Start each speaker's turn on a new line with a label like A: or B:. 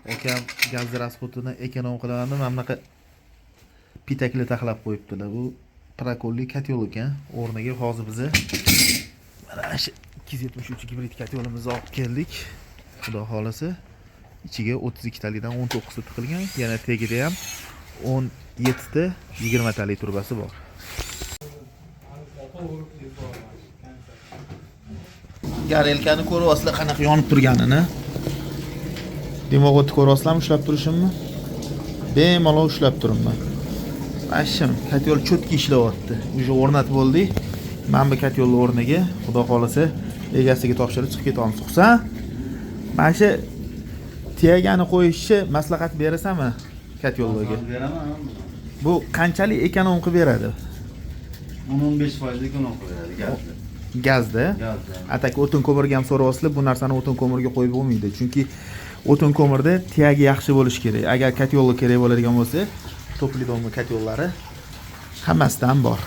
A: Akam gaz расход ini эконом qilaman deb mana bunaqa pitakli taxlab qo'yibdilar. Bu прокол li котёл ekan. O'rniga hozir biza mana shu 273 gibrid котёл imizni olib keldik. Xudo xohlasa, ichiga 32 talikdan 19 ta tiqilgan, yana tagida ham 17 ta 20 talik trubasi bor.
B: Urib.
A: Горелка ni ko'ryapsizlar, qanaqa yonib turganini. Дымоход ni ko'ryapsizlarmi, ushlab turishimni? Bemalol ushlab turibman. Ashim, котёл чётко ishlayapti. Уже o'rnatib bo'ldik. Mana bu котёл ni o'rniga, Xudo xohlasa, egasiga topshirib chiqib ketamiz. Husan, mana shu тяга ni qo'yishni maslahat berasanmi котёл larga?
C: Beraman.
A: Bu qanchalik эконом qilib beradi?
C: 10-15% эконом qilib beradi gazni.
A: Gazda?
C: Gazda.
A: А так o'tin ko'mirga ham so'rayapsizlar, bu narsani o'tin ko'mirga qo'yib bo'lmaydi. Chunki o'tin ko'mirda тяга yaxshi bo'lishi kerak. Agar котёл kerak bo'ladigan bo'lsa, Topli dom ni котёл lari hammasidan bor.